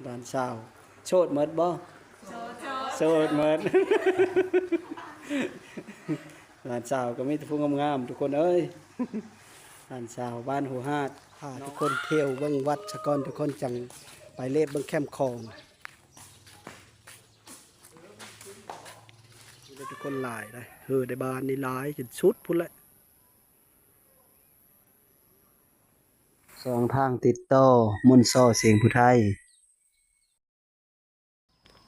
ຫຼານສາວໂສດໝົດບໍ່? ໂສດ ໂສດໝົດ. ຫຼານສາວກໍມີແຕ່ຜູ້ງາມໆ ທຸກຄົນເອີຍ. ຫຼານສາວບ້ານຫົວຫາດ ພາທຸກຄົນທ່ຽວເບິ່ງວັດສາກ່ອນ ທຸກຄົນຈັ່ງໄປເລບເບິ່ງແຄມຂອງ. ມີແຕ່ທຸກຄົນຫຼາຍເດ້ ເຮີໄດ້ບ້ານນີ້ຫຼາຍຈົນສຸດພຸ້ນແຫຼະ. ຊ່ອງທາງຕິດຕໍ່ ມົນຊໍ ສຽງຜູ້ໄທ.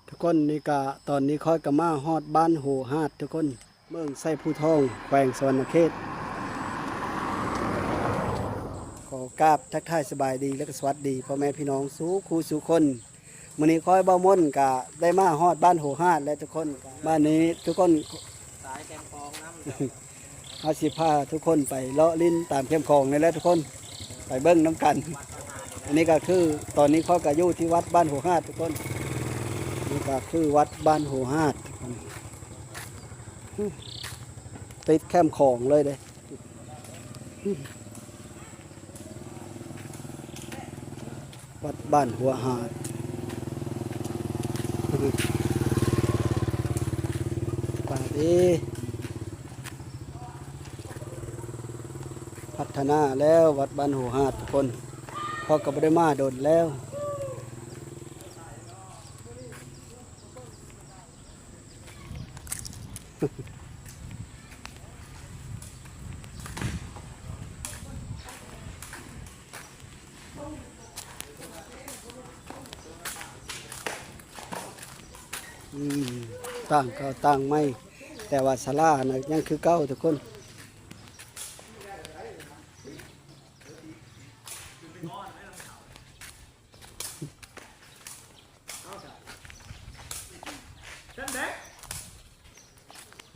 ທຸກຄົນ ນີ້ກະ ຕອນນີ້ຂ້ອຍກະມາຮອດບ້ານໂຫຫາດ ທຸກຄົນ ເມືອງໄຊພູທອງ ແຂວງສະຫວັນນະເຂດ. ຂໍກາບທັກທາຍສະບາຍດີ ແລະກະສະຫວັດດີພໍ່ແມ່ພີ່ນ້ອງສູ່ຄູ່ສູ່ຄົນ. ມື້ນີ້ຂ້ອຍ ບ່າວມົນ ກະໄດ້ມາຮອດບ້ານໂຫຫາດແລ້ວ ທຸກຄົນ. ບ້ານນີ້ທຸກຄົນ ສາຍແຄມຂອງນຳ ເຮົາຊິພາທຸກຄົນໄປເລາະຫຼິ້ນຕາມແຄມຂອງນີ້ແຫຼະທຸກຄົນ ໄປເບິ່ງນຳກັນ. ອັນນີ້ກໍຄື ຕອນນີ້ຂ້ອຍກໍຢູ່ທີ່ວັດບ້ານຫົວຫາດທຸກຄົນ. ນີ້ກໍຄືວັດບ້ານຫົວຫາດ ຕິດແຄມຂອງເລີຍເດ້. ວັດບ້ານຫົວຫາດ ປາເດ ພັດທະນາແລ້ວວັດບ້ານຫົວຫາດທຸກຄົນ. ເພາະກໍບໍ່ໄດ້ມາດົນແລ້ວ. ອືມ ຕັ້ງເກົ່າຕັ້ງໃໝ່ ແຕ່ວ່າສາລານະຍັງຄືເກົ່າທຸກຄົນ.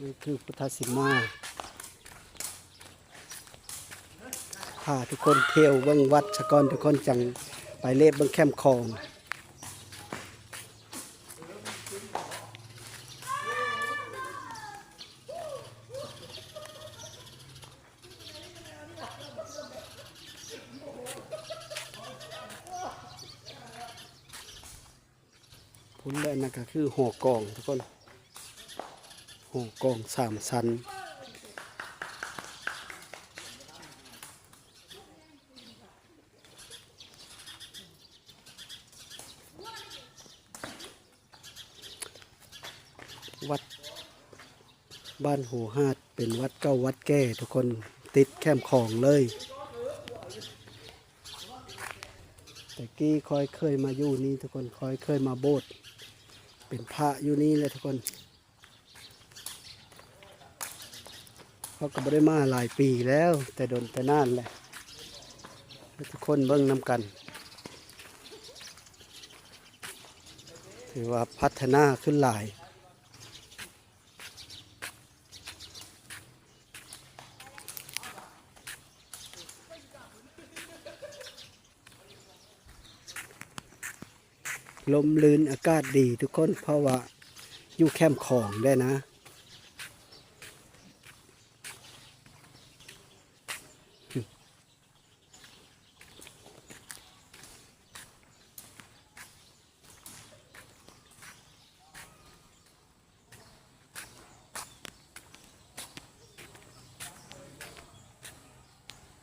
ນີ້ຄືພຸດທະສິມາ. ພາທຸກຄົນທ່ຽວເບິ່ງວັດສາກ່ອນ ທຸກຄົນຈັ່ງໄປເລບເບິ່ງແຄມຂອງ. ພຸ້ນແຫຼະ ນັ້ນກໍຄືຫໍກອງທຸກຄົນ ຫໍກອງສາມຊັ້ນ. ວັດບ້ານໂຫຫາດ ເປັນວັດເກົ່າວັດແກ່ທຸກຄົນ ຕິດແຄມຂອງເລີຍ. ແຕ່ກີ້ຂ້ອຍເຄີຍມາຢູ່ນີ້ທຸກຄົນ ຂ້ອຍເຄີຍມາໂບດ ເປັນພະຢູ່ນີ້ແຫຼະທຸກຄົນ. ເຮົາກໍບໍ່ໄດ້ມາຫຼາຍປີແລ້ວ ແຕ່ດົນແຕ່ນານແຫຼະ ໃຫ້ທຸກຄົນເບິ່ງນຳກັນ ຖືວ່າພັດທະນາຂຶ້ນຫຼາຍ. ລົມລື່ນ ອາກາດດີທຸກຄົນ ເພາະວ່າຢູ່ແຄມຂອງແດ່ນະ.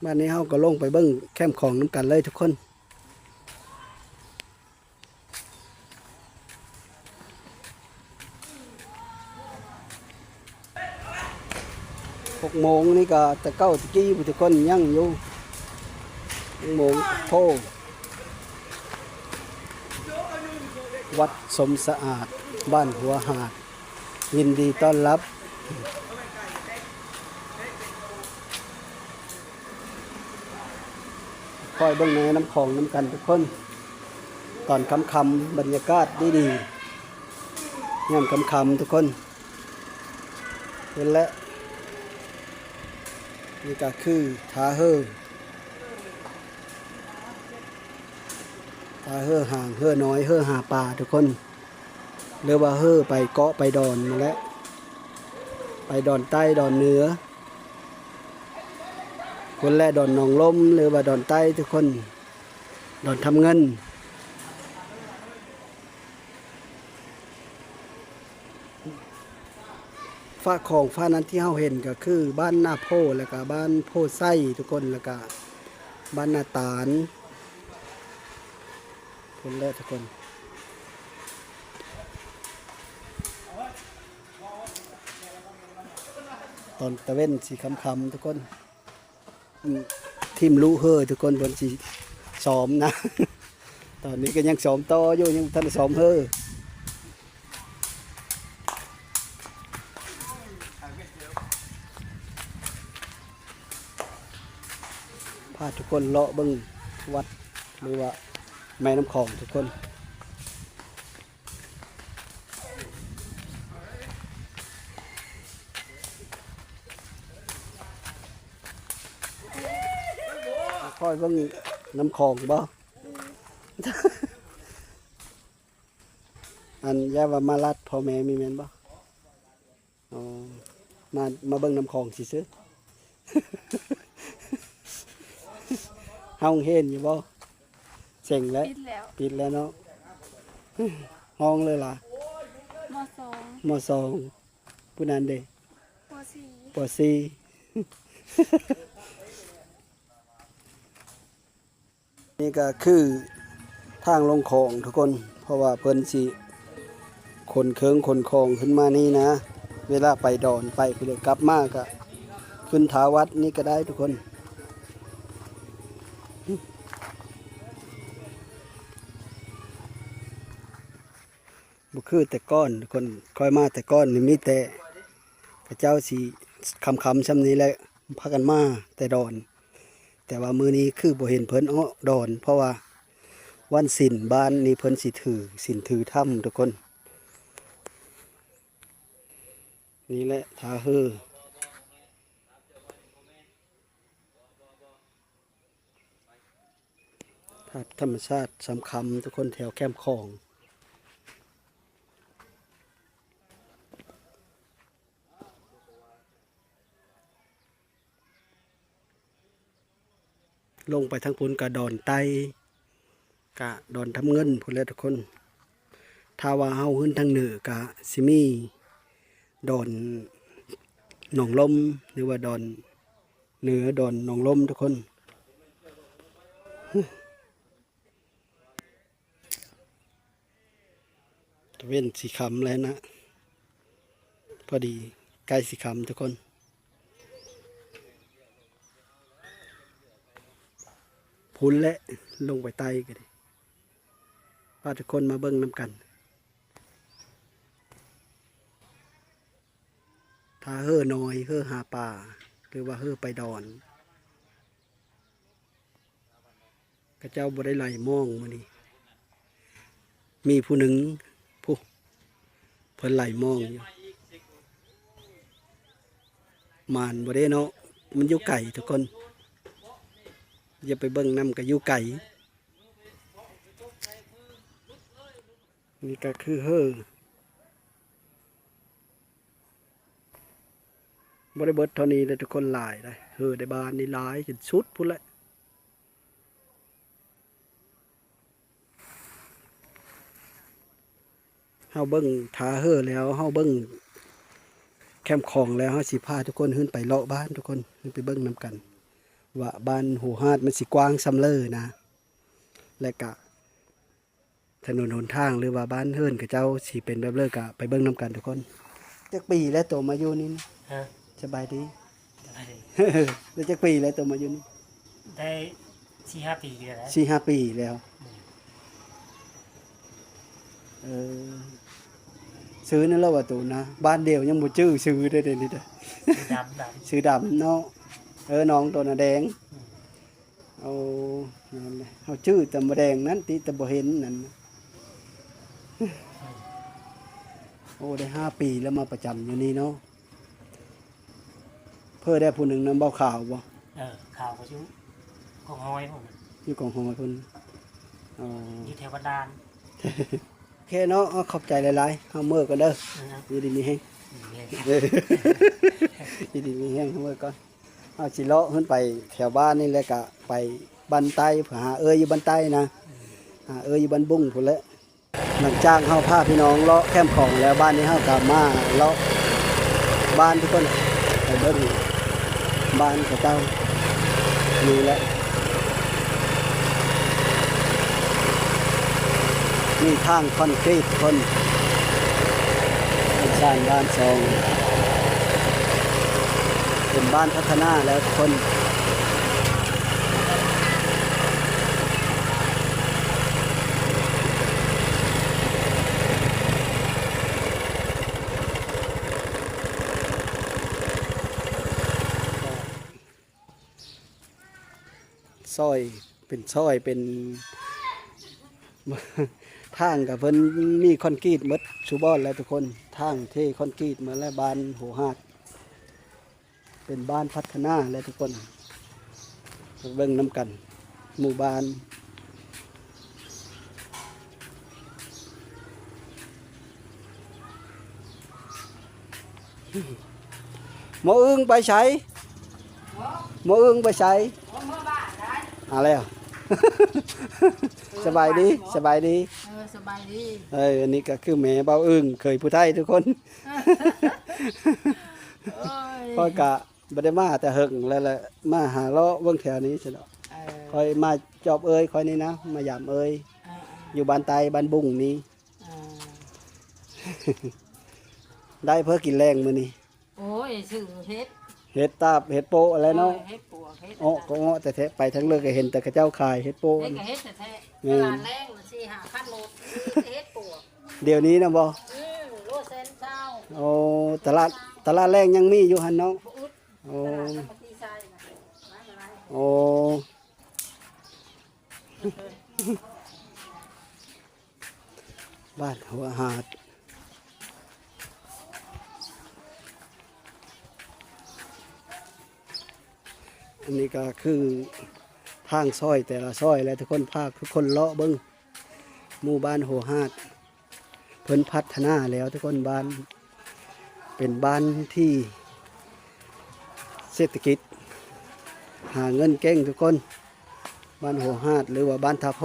ບາດນີ້ເຮົາກໍລົງໄປເບິ່ງແຄມຂອງນຳກັນເລີຍທຸກຄົນ. ຫົກໂມງນີ້ກໍແຕ່ເກົ່າແຕ່ກີ້ພຸ້ນທຸກຄົນ ຍັງຢູ່ຫົກໂມງໂພ. ວັດສົມສະອາດ ບ້ານຫົວຫາດ ຍິນດີຕ້ອນຮັບ. ຄອຍເບິ່ງແມ່ນ້ຳຂອງນຳກັນທຸກຄົນ. ຕອນຄ່ຳໆ ບັນຍາກາດດີໆ ຍາມຄ່ຳໆ ທຸກຄົນ. ເຫັນແລ້ວ ນີ້ກໍຄືທ່າເຮືອ ທ່າເຮືອຫາງ ເຮືອນ້ອຍ ເຮືອຫາປາທຸກຄົນ. ຫຼືວ່າເຮືອໄປເກາະໄປດອນນັ້ນແຫຼະ ໄປດອນໃຕ້ດອນເໜືອ ພຸ້ນແຫຼະ ດອນໜອງລົມ ຫຼືວ່າດອນໃຕ້ທຸກຄົນ ດອນທຳເງິນ. ຝາຂອງຝານັ້ນທີ່ເຮົາເຫັນກໍຄືບ້ານນາໂພ ແລ້ວກໍບ້ານໂພໄຊທຸກຄົນ ແລ້ວກໍບ້ານນາຕານ ພຸ້ນແຫຼະທຸກຄົນ. ຕອນຕາເວັນຊິຄ່ຳໆທຸກຄົນ. ອືມ ທີມລຸເຮີທຸກຄົນ ເພິ່ນຊິຊ້ອມນະ ຕອນນີ້ກໍຍັງຊ້ອມຕໍ່ຢູ່ ຍັງບໍ່ທັນໄດ້ຊ້ອມເຮີ. ພາທຸກຄົນເລາະເບິ່ງວັດ ຫຼືວ່າແມ່ນ້ຳຂອງທຸກຄົນ. ຄ່ອຍເບິ່ງນ້ຳຂອງບໍ່? ອັນ ຢ່າວ່າມາລັດພໍ່ແມ່ມີແມ່ນບໍ່? ອໍ ມາ ມາເບິ່ງນ້ຳຂອງຊື່ໆ. ເຮົາເຫັນຢູ່ບໍ່? ເສັງແລ້ວ ປິດແລ້ວ ປິດແລ້ວເນາະ. ຮ້ອງເລີຍລະ ມໍສອງ ມໍສອງ. ຜູ້ນັ້ນເດ? ປໍສີ່ ປໍສີ່. ນີ້ກໍຄືທາງລົງຂອງທຸກຄົນ ເພາະວ່າເພິ່ນຊິຂົນເຄື່ອງຂົນຂອງຂຶ້ນມານີ້ນະ ເວລາໄປດອນໄປພຸ້ນແຫຼະ ກັບມາກໍຂຶ້ນທ່າວັດນີ້ກໍໄດ້ທຸກຄົນ. ບໍ່ຄືແຕ່ກ່ອນທຸກຄົນ ຂ້ອຍມາແຕ່ກ່ອນນີ້ມີແຕ່ເຂົາເຈົ້າຊິຄ່ຳໆຊ່ຳນີ້ແຫຼະ ພາກັນມາແຕ່ດອນ ແຕ່ວ່າມື້ນີ້ຄືບໍ່ເຫັນເພິ່ນເອາະດອນ ເພາະວ່າວັນສິນບ້ານນີ້ເພິ່ນຊິຖືສິນຖືທຳທຸກຄົນ. ນີ້ແຫຼະທ່າເຮີ ພາບທຳມະຊາດສຳຄັນທຸກຄົນ ແຖວແຄມຂອງ. ລົງໄປທາງພຸ້ນກະດອນໄຕ້ ກະດອນທຳເງິນພຸ້ນແຫຼະທຸກຄົນ. ຖ້າວ່າເຮົາຂຶ້ນທາງເໜືອກະຊິມີດອນໜອງລົມ ຫຼືວ່າດອນເໜືອ ດອນໜອງລົມທຸກຄົນ. ຕາເວັນຊິຄ່ຳແລ້ວນະ ພໍດີໃກ້ຊິຄ່ຳທຸກຄົນ. ພຸ້ນແຫຼະ ລົງໄປໃຕ້ກໍດີ ພາທຸກຄົນມາເບິ່ງນຳກັນ ທ່າເຮີນ້ອຍ ເຮີຫາປາ ຫຼືວ່າເຮີໄປດອນ. ເຂົາເຈົ້າບໍ່ໄດ້ໄຫຼມອງມື້ນີ້ ມີຜູ້ໜຶ່ງ ຜູ້ ເພິ່ນໄຫຼມອງຢູ່ ໝານບໍ່ເດ້ເນາະ ມັນຢູ່ໄກທຸກຄົນ ຢ່າໄປເບິ່ງນຳ ກະຢູ່ໄກ. ນີ້ກະຄືເຮີ ບໍ່ໄດ້ເບິດເທົ່ານີ້ເດ້ທຸກຄົນ ຫຼາຍເດ້ ເຮີໃນບ້ານນີ້ຫຼາຍຈົນສຸດພຸ້ນແຫຼະ. ເຮົາເບິ່ງທ່າເຮີແລ້ວ ເຮົາເບິ່ງແຄມຂອງແລ້ວ ເຮົາຊິພາທຸກຄົນຂຶ້ນໄປເລາະບ້ານທຸກຄົນ ຂຶ້ນໄປເບິ່ງນຳກັນ ວ່າບ້ານໂຫຮາດມັນຊິກວ້າງສ່ຳເລີນະ ແລະກະ ຖະໜົນຫົນທາງ ຫຼືວ່າບ້ານເຮືອນເຂົາເຈົ້າຊິເປັນແບບໃດ ກະໄປເບິ່ງນຳກັນທຸກຄົນ. ຈັກປີແລ້ວໂຕມາຢູ່ນີ້? ຮະ? ສະບາຍດີ. ສະບາຍດີ. ໄດ້ຈັກປີແລ້ວໂຕມາຢູ່ນີ້? ໄດ້ສີ່ຫ້າປີແລ້ວ. ສີ່ຫ້າປີແລ້ວ. ເອີ ຊື່ນັ້ນລະວ່າໂຕນະ ບ້ານດຽວຍັງບໍ່ຈື່ຊື່ເດ້ ດຽວນີ້ເດ້. ຊື່ດຳ ດຳ ຊື່ດຳເນາະ. ເອີ ນ້ອງໂຕນະແດງ. ອືມ. ໂອ້ ນັ້ນແຫຼະ ເຮົາຈື່ແຕ່ໝາແດງນັ້ນຕິ ແຕ່ບໍ່ເຫັນນັ້ນ. ໂອ້ ໄດ້ຫ້າປີແລ້ວມາປະຈຳຢູ່ນີ້ເນາະ. ເພີ້ໄດ້ຜູ້ໜຶ່ງນຳເບົາຂາວບໍ່? ເອີ ຂາວກໍຢູ່ກອງຫອຍພຸ້ນ. ຢູ່ກອງຫອຍພຸ້ນ. ອໍ ຢູ່ແຖວບ້ານດ່ານ. ໂອເຄເນາະ ເຮົາຂອບໃຈຫຼາຍໆ ເຮົາເມືອກ່ອນເດີ. ເອີ ຢູ່ດີມີແຮງ. ຢູ່ດີມີແຮງ. ເອີ ຢູ່ດີມີແຮງ ເຮົາເມືອກ່ອນ. ເຮົາຊິເລາະຂຶ້ນໄປແຖວບ້ານນີ້ ແລ້ວກະໄປບ້ານໃຕ້ ຫາເອື້ອຍຢູ່ບ້ານໃຕ້ນະ ຫາເອື້ອຍຢູ່ບ້ານບຸ້ງພຸ້ນແຫຼະ. ຫຼັງຈາກເຮົາພາພີ່ນ້ອງເລາະແຄມຂອງແລ້ວ ບາດນີ້ເຮົາກະມາເລາະ ບ້ານທຸກຄົນ ໄປເບິ່ງບ້ານເຂົາເຈົ້າ ນີ້ແຫຼະ ມີທາງຄອນກຣີດທຸກຄົນ ເປັນຊານບ້ານຊ່ອງ ເປັນບ້ານພັດທະນາແລ້ວທຸກຄົນ. ຊອຍ ເປັນຊອຍ ເປັນ ທາງກະເພິ່ນມີຄອນກຣີດໝົດສູ່ບ່ອນແລ້ວທຸກຄົນ ທາງເທຄອນກຣີດໝົດແລ້ວ ບ້ານໂຫຮາດ ເປັນບ້ານພັດທະນາແລ້ວທຸກຄົນ ໄປເບິ່ງນຳກັນ ໝູ່ບ້ານ. ໝໍອຶ່ງໄປໃສ? ໝໍອຶ່ງໄປໃສ? ເອົາແລ້ວ ສະບາຍດີ ສະບາຍດີ ເອີ ສະບາຍດີ ເອີ ອັນນີ້ກະຄືແມ່ບ່າວອຶ່ງ ເຂີຍຜູ້ໄທທຸກຄົນ ໂອ້ຍ ຂ້ອຍກະບໍ່ໄດ້ມາແຕ່ເຫິງແລ້ວແຫຼະ ມາຫາເລາະເບິ່ງແຖວນີ້ຊັ້ນດອກ ເອີ ຂ້ອຍມາຈອບເອີຍຂ້ອຍນີ້ນະ ມາຢາມເອີຍ ເອີໆ ຢູ່ບ້ານໃຕ້ ບ້ານບຸງນີ້ ເອີ ໄດ້ເພິ່ນກິນແລງມື້ນີ້ ໂອ້ຍ ຊື້ເຫັດ ເຫັດຕາບ ເຫັດໂປະແຫຼະເນາະ ເອີ ເຫັດປວກ ເຫັດ ເອາະ ກະເອາະແທ້ໆ ໄປທາງເລີກກະເຫັນແຕ່ເຂົາເຈົ້າຂາຍເຫັດໂປະ ເຫັດກະເຫັດແທ້ໆ ແມ່ນ ຕະຫຼາດແລງສີ່ຫ້າພັນໂລດ ມີແຕ່ເຫັດປວກ ດຽວນີ້ນະບໍ? ອືມ ໂລແສນຊາວ ໂອ້ ຕະຫຼາດ ຕະຫຼາດແລງຍັງມີຢູ່ຫັ້ນເນາະ ບໍ່ອຶດ ໂອ້ ຕະຫຼາດສາມັກຄີໄຊນະ ຫຼາຍໆ ໂອ້ ບ້ານຫົວຫາດ ອັນນີ້ກະຄືທາງຊອຍແຕ່ລະຊອຍແຫຼະ ທຸກຄົນ ພາທຸກຄົນເລາະເບິ່ງ ໝູ່ບ້ານຫົວຫາດ ເພິ່ນພັດທະນາແລ້ວທຸກຄົນ ບ້ານ ເປັນບ້ານທີ່ເສດຖະກິດ ຫາເງິນເກັ່ງທຸກຄົນ ບ້ານຫົວຫາດ ຫຼືວ່າບ້ານທ່າໂພ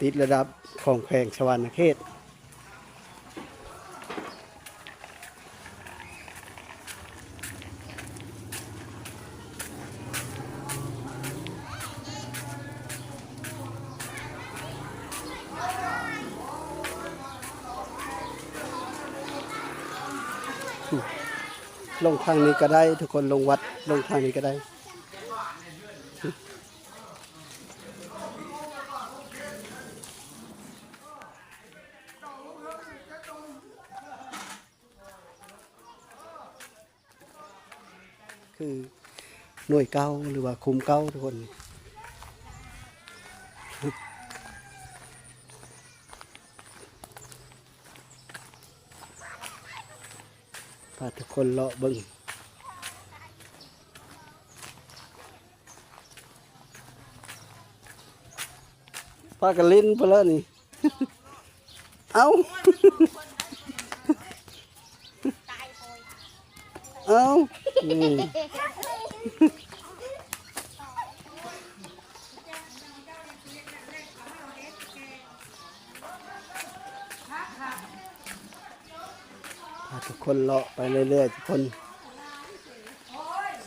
ຕິດລະດັບຂອງແຂວງສະຫວັນນະເຂດ. ລົງທາງນີ້ກະໄດ້ທຸກຄົນ ລົງວັດ ລົງທາງນີ້ກະໄດ້. ຄືໜ່ວຍເກົ່າ ຫຼືວ່າຄຸ້ມເກົ່າທຸກຄົນ ພາທຸກຄົນເລາະເບິ່ງ ພາກັນຫຼິ້ນພຸ້ນແຫຼະນີ້. ເອົ້າ ເອົ້າ ອືມ ພາທຸກຄົນເລາະໄປເລື້ອຍໆ ທຸກຄົນ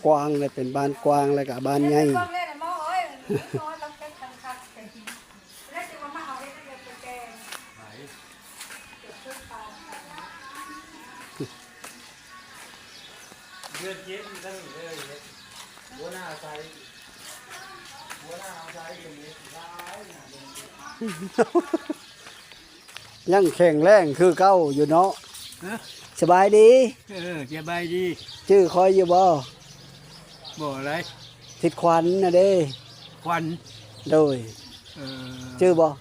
ກວ້າງ ແລະ ເປັນບ້ານກວ້າງ ແລະກະບ້ານໃຫຍ່. ເດືອນເຈັດນີ້ກໍມີເລີຍເຮັດ ຫົວໜ້າໃສ່ ຫົວໜ້າເອົາໃສ່ກໍມີຫຼາຍນະ ຍັງແຂງແຮງຄືເກົ່າຢູ່ເນາະ. ຮະ? ສະບາຍດີ. ເອີ ສະບາຍດີ. ຈື່ຂ້ອຍຢູ່ບໍ່? ບໍ່ໄດ໋. ທິດຂວັນນະເດ້. ຂວັນ? ໂດຍ. ເອີ ຈື່ບໍ່?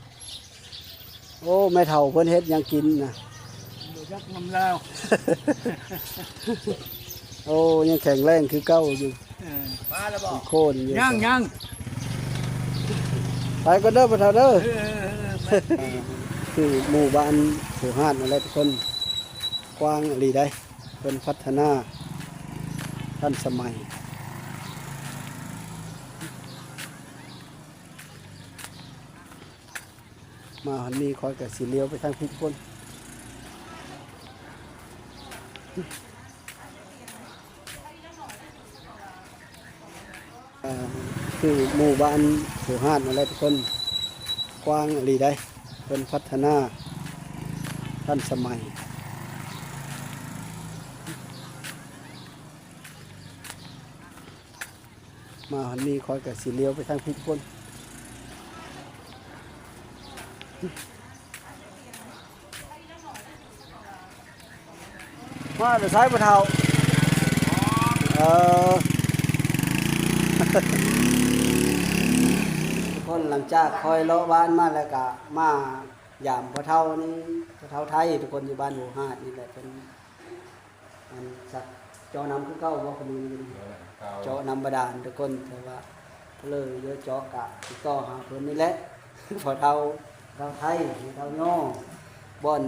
ໂອ້ ແມ່ເຖົ້າເພິ່ນເຮັດຫຍັງກິນນະ? ບໍ່ຈັກນຳລາວ. ໂອ້ ຍັງແຂງແຮງຄືເກົ່າຢູ່. ເອີ ມາແລ້ວບໍ່? ໂຄນຢູ່. ຍັງໆ. ໄປກ່ອນເດີພໍ່ເຖົ້າເດີ. ເອີໆໆ ໄປ. ອ່າ ຄືໝູ່ບ້ານໂພຫາດນັ້ນແຫຼະທຸກຄົນ ກວ້າງອີ່ຫຼີໃດ໋ ເພິ່ນພັດທະນາທັນສະໄໝ. ມາຮອດນີ້ຂ້ອຍກະຊິລ້ຽວໄປທາງພີ້ພຸ້ນ. ເອີ ຄືໝູ່ບ້ານໂພຮາດນັ້ນແຫຼະທຸກຄົນ ກວ້າງອີ່ຫຼີໃດ໋ ເພິ່ນພັດທະນາທັນສະໄໝ. ມາຮອດນີ້ຂ້ອຍກໍຊິລ້ຽວໄປທາງພີ້ພຸ້ນ. ມາແຕ່ໃສພໍ່ເຖົ້າ? ເອີ ທຸກຄົນ ຫຼັງຈາກຂ້ອຍເລາະບ້ານມາແລ້ວກະມາຢາມພໍ່ເຖົ້ານີ້ ພໍ່ເຖົ້າໄທ ທຸກຄົນ ຢູ່ບ້ານໂພຮາດນີ້ແຫຼະ ເພິ່ນ ອັນສັກເຈາະນ້ຳຄືເກົ່າບໍ່? ຄືມື້ນີ້ ເຈາະນ້ຳບາດານທຸກຄົນ ແຕ່ວ່າເລີເລີເຈາະກະຕິດຕໍ່ຫາເພິ່ນນີ້ແຫຼະ ພໍ່ເຖົ້າ ເຖົ້າໄທ ເຖົ້າຍໍ ບ່ອນ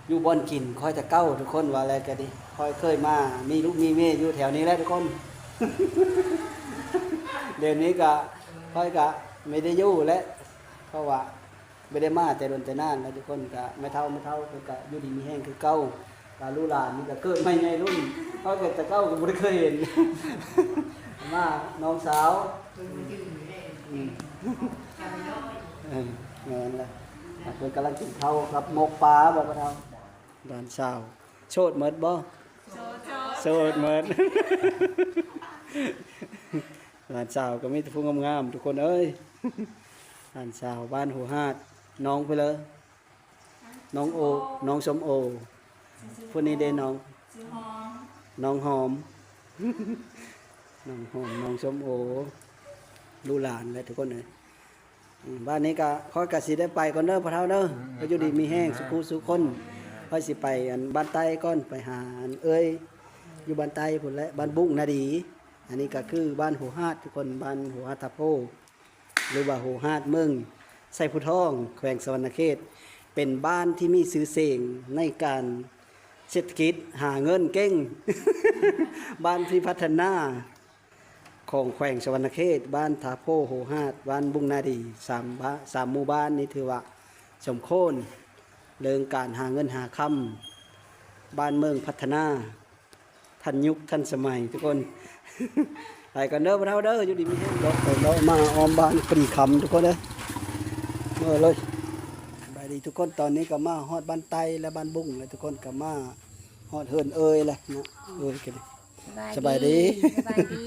ຢູ່ບ່ອນກິນຂ້ອຍແຕ່ເກົ່າທຸກຄົນ ວ່າແລ້ວກະດີ ຂ້ອຍເຄີຍມາມີລູກມີເມຍຢູ່ແຖວນີ້ແຫຼະທຸກຄົນ. ດຽວນີ້ກະ ຂ້ອຍກະບໍ່ໄດ້ຢູ່ແລ້ວ ເພາະວ່າ ບໍ່ໄດ້ມາແຕ່ດົນແຕ່ນານແລ້ວທຸກຄົນ ກະແມ່ເຖົ້າ ແມ່ເຖົ້າເພິ່ນກະຢູ່ດີມີແຮງຄືເກົ່າ ກະລູກຫຼານນີ້ກະເກີດໃໝ່ໃຫຍ່ລຸ້ນ ເພາະແຕ່ເກົ່າກໍບໍ່ໄດ້ເຄີຍເຫັນ ມານ້ອງສາວ ອືມ ເອີ ແມ່ນລະ ເພິ່ນກຳລັງກິນເຂົ້າກັບໝົກປາບໍ່ ພໍ່ເຖົ້າ? ຫຼານສາວໂສດໝົດບໍ່? ໂສດ ໂສດໝົດ ຫຼານສາວກໍມີແຕ່ຜູ້ງາມໆ ທຸກຄົນເອີຍ. ຫຼານສາວບ້ານຫົວຫາດ ນ້ອງເພິ່ນເລີ ນ້ອງໂອ ນ້ອງສົ້ມໂອ ຜູ້ນີ້ເດ້ນ້ອງ ນ້ອງຫອມ ນ້ອງຫອມ ນ້ອງສົ້ມໂອ ລູກຫຼານແຫຼະທຸກຄົນເອີຍ. ອືມ ບ້ານນີ້ກະ ຂ້ອຍກະຊິໄດ້ໄປກ່ອນເດີພໍ່ເຖົ້າເດີ ໃຫ້ຢູ່ດີມີແຮງສຸຂູສຸຄົນ. ຂ້ອຍຊິໄປອັນບ້ານໃຕ້ກ່ອນ ໄປຫາອັນເອື້ອຍຢູ່ບ້ານໃຕ້ພຸ້ນແຫຼະ ບ້ານບຸ້ງນາດີ. ອັນນີ້ກະຄືບ້ານຫົວຫາດທຸກຄົນ ບ້ານຫົວຫາດທ່າໂພ ຫຼືວ່າຫົວຫາດເມືອງໄຊພູທອງ ແຂວງສະຫວັນນະເຂດ ເປັນບ້ານທີ່ມີຊື່ສຽງໃນການເສດຖະກິດ ຫາເງິນເກັ່ງ ບ້ານທີ່ພັດທະນາ ຂອງແຂວງສະຫວັນນະເຂດ ບ້ານທ່າໂພ ໂຮຫາດ ບ້ານບຸ້ງນາດີ ສາມບ້ານ ສາມໝູ່ບ້ານນີ້ຖືວ່າສົມໂຄນເລື່ອງການຫາເງິນຫາຄຳ ບ້ານເມືອງພັດທະນາ ທັນຍຸກທັນສະໄໝທຸກຄົນ. ໄປກ່ອນເດີພໍ່ເຖົ້າເດີ ຢູ່ດີມີແຮງ ເລາະໄປເລາະມາອ້ອມບ້ານພໍດີຄ່ຳທຸກຄົນເດີ ເອີ ເລີຍ. ສະບາຍດີທຸກຄົນ ຕອນນີ້ກໍມາຮອດບ້ານໃຕ້ ແລະ ບ້ານບຸ້ງ ແລະ ທຸກຄົນກໍມາຮອດເຮືອນເອື້ອຍແລ້ວເນາະ ເອື້ອຍກໍດີ. ສະບາຍດີ ສະບາຍດີ ສະບາຍດີ.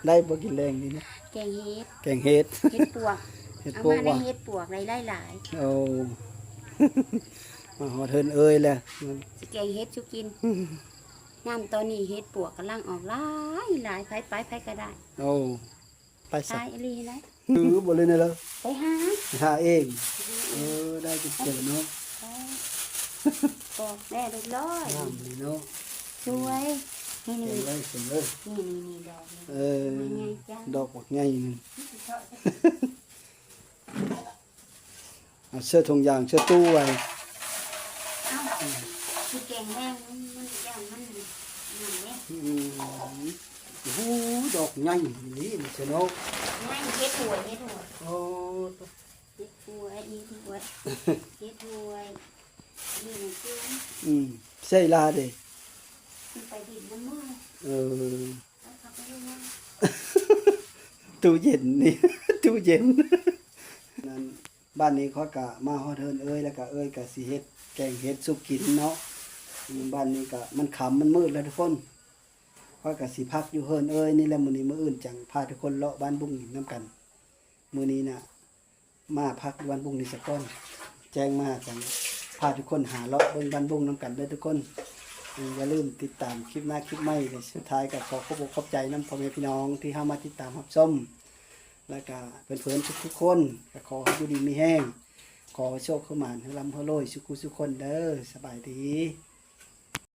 ໄດ້ບໍ່ກິນແລງນີ້ນະ? ແກງເຫັດ ແກງເຫັດ ເຫັດປວກ ເຫັດປວກ ເອົາມາໃນເຫັດປວກໄດ້ຫຼາຍໆ. ໂອ້ ມາຮອດເຮືອນເອື້ອຍແລ້ວ ຊິແກງເຫັດສູ່ກິນ. ຍາມຕອນນີ້ເຫັດປວກກຳລັງອອກຫຼາຍໆ ໃຜໄປໃຜກໍໄດ້. ໂອ້ ໄປຊະ ຕາຍອີ່ຫຼີແຫຼະ ຖືບໍ່ເລີຍນີ້ລະ ໄປຫາ ໄປຫາເອງ. ເອີ ໄດ້ເຈີເນາະ ປອກແດ່ເລີຍ ງາມດີເນາະ ສວຍ. ນີ້ ນີ້ ນີ້ ນີ້ ດອກນີ້ ເອີ ດອກບັກໃຫຍ່ໜຶ່ງ. ເອົາເສື້ອຖົງຢາງ ເສື້ອຕູ້ໄວ້ ເອົ້າ ຊິແກງແຫ້ງ ມັນ ມັນ ມັນ ມັນຫຍັງເດ້. ອືມ ໂອ້ໂຫ ດອກໃຫຍ່ອີ່ຫຼີນີ້ເນາະ ໃຫຍ່ ເຫັດຫວຍ ເຫັດຫວຍ. ໂອ້ ເຫັດຫວຍ ເຫັດຫວຍ ເຫັດຫວຍ ນີ້ມັນຈິງ. ອືມ ໃສ່ລາເດ້ ມັນໄປດິນນຳໝູ່. ເອີ ເອົາເຂົ້າໄປລົງມາ ຕູ້ເຢັນນີ້ ຕູ້ເຢັນນັ້ນ. ບ້ານນີ້ຂ້ອຍກະມາຮອດເຮືອນເອື້ອຍ ແລ້ວກະເອື້ອຍກະຊິເຮັດແກງເຫັດສູ່ກິນເນາະ. ບ້ານນີ້ກະມັນຄ່ຳມັນມືດແລ້ວທຸກຄົນ ຂ້ອຍກະຊິພັກຢູ່ເຮືອນເອື້ອຍນີ້ແຫຼະມື້ນີ້ ມື້ອື່ນຈັ່ງພາທຸກຄົນເລາະບ້ານບຸ້ງນຳກັນ. ມື້ນີ້ນະ ມາພັກຢູ່ບ້ານບຸ້ງນີ້ສາກ່ອນ ແຈ້ງມາຈັ່ງພາທຸກຄົນຫາເລາະເບິ່ງບ້ານບຸ້ງນຳກັນເດີທຸກຄົນ. ຢ່າລືມຕິດຕາມຄລິບໜ້າຄລິບໃໝ່. ແລະ ສຸດທ້າຍກໍຂໍຂອບອົກຂອບໃຈນຳພໍ່ແມ່ພີ່ນ້ອງທີ່ເຂົ້າມາຕິດຕາມຮັບຊົມ ແລ້ວກະເພື່ອນໆທຸກໆຄົນ ກໍຂໍໃຫ້ຢູ່ດີມີແຮງ ຂໍໃຫ້ໂຊກໃຫ້ໝານ ໃຫ້ລ່ຳໃຫ້ລວຍສຸຂູສຸຄົນເດີ. ສະບາຍດີ.